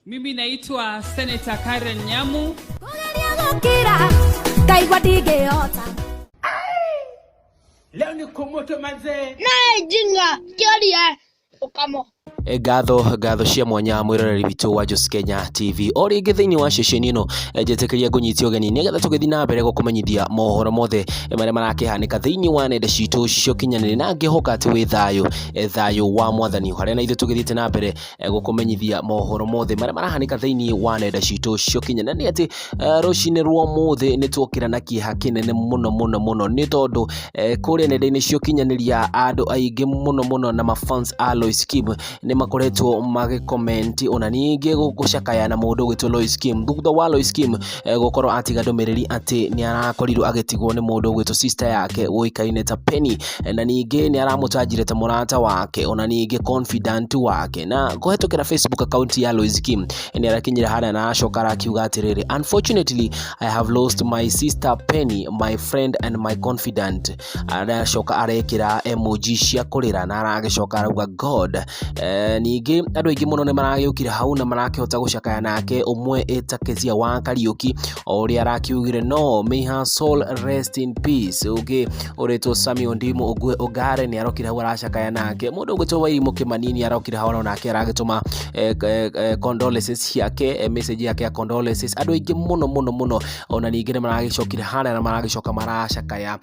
Mimi naitwa Senator Karen Nyamu. Kũgeria gũkira ngaigua ndingĩhota. Leo ni kumoto manzee. Nae jinga kĩoria ũkamo. Ngatho ngatho cia mwanya mwĩroreri witũ wa Jos Kenya TV o rĩngĩ thĩinĩ wa ceceni ĩno, njĩtĩkĩria ngũnyitie ũgeni nĩgetha tũgĩthiĩ na mbere gũkũmenyithia mohoro mothe marĩa marakĩhanĩka thĩinĩ wa nenda citũ cia ũkinyanĩria, na ngĩhoka atĩ wĩ thayũ, thayũ wa mwathani harĩa na ithuĩ tũgĩthiĩte na mbere gũkũmenyithia mohoro mothe marĩa marahanĩka thĩinĩ wa nenda citũ cia ũkinyanĩria. Nĩ atĩ rũcinĩ rwa ũmũthĩ nĩ tuokĩra na kĩeha kĩnene mũno mũno mũno, nĩ tondũ kũrĩa nenda-inĩ cia ũkinyanĩria andũ aingĩ mũno mũno na mafans a Lois Kim nĩ makoretwo magĩcomment ona ningĩ gũcakaya na mũndũ ũgwĩtwo Lois Kim, thutha wa Lois Kim gũkorwo atiga ndũmĩrĩri atĩ nĩ arakorirwo agĩtigwo nĩ mũndũ ũgwĩtwo sister yake ũĩkaine ta Penny, na ningĩ nĩ aramũtanjire ta mũrata wake ona ningĩ confidant wake. Na kũhetũkĩra Facebook account ya Lois Kim nĩ arakinyire harĩa na aracoka arakiuga atĩrĩrĩ, "Unfortunately, I have lost my sister Penny, my friend and my confidant." Aracoka arekĩra emoji cia kũrĩra na aragĩcoka arauga God. Ningĩ andũ aingĩ mũno nĩ maragĩũkire hau na marakĩhota gũcakaya nake, ũmwe ĩta Kezia wa Kariũki o ũrĩa arakiugire, "No may her soul rest in peace." Ũngĩ ũrĩtwo Sami Ondimu Ogare nĩ arokire hau aracakaya nake. Mũndũ ũgwĩtwo Wairimũ Kĩmanini arokire hau nake aragĩtũma condolences ciake, message yake ya condolences. Andũ aingĩ mũno mũno mũno ona ningĩ nĩ maragĩcokire harĩa na maragĩcoka maracakaya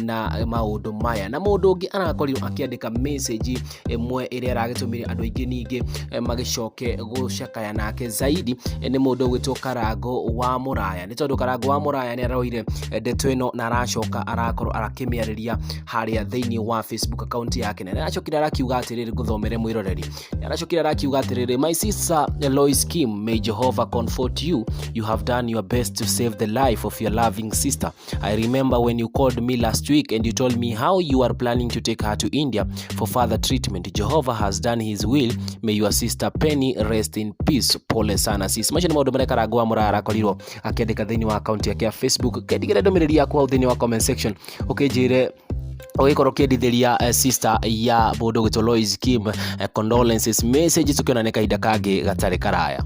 na maũndũ maya. Na mũndũ ũngĩ arakorirwo akĩandĩka message ĩmwe ĩrĩa aragĩtũmire andũ aingĩ ningĩ magĩcoke gũcakaya nake zaidi, nĩ mũndũ ũgwĩtwo Karango wa Mũraya, nĩ tondũ Karango wa Mũraya nĩ aroire ndeto ĩno na aracoka arakorwo arakĩmĩarĩria harĩa thĩinĩ wa Facebook account yake, na nĩ aracokire arakiuga atĩrĩrĩ, ngũthomere mwĩroreri, nĩ aracokire arakiuga atĩrĩrĩ, "My sister Lois Kim, may Jehovah comfort you. You have done your best to save the life of your loving sister. I remember when you called me last week and you told me how you are planning to take her to India for further treatment. Jehovah has done his will. May your sister Penny rest in peace. Pole sana sis." Macio nĩ maũndũ marĩa Karango wa Mũraya arakorirwo akĩandĩka thĩinĩ wa account yake ya Facebook. Kendigĩre ndũmĩrĩri yaku hau thĩinĩ wa comment section, ũkĩnjĩre ũgĩkorwo ũkĩendithĩria sister ya mũndũ ũgwĩtwo Lois Kim condolences message. Tũkĩonane kahinda kangĩ gatarĩ karaya.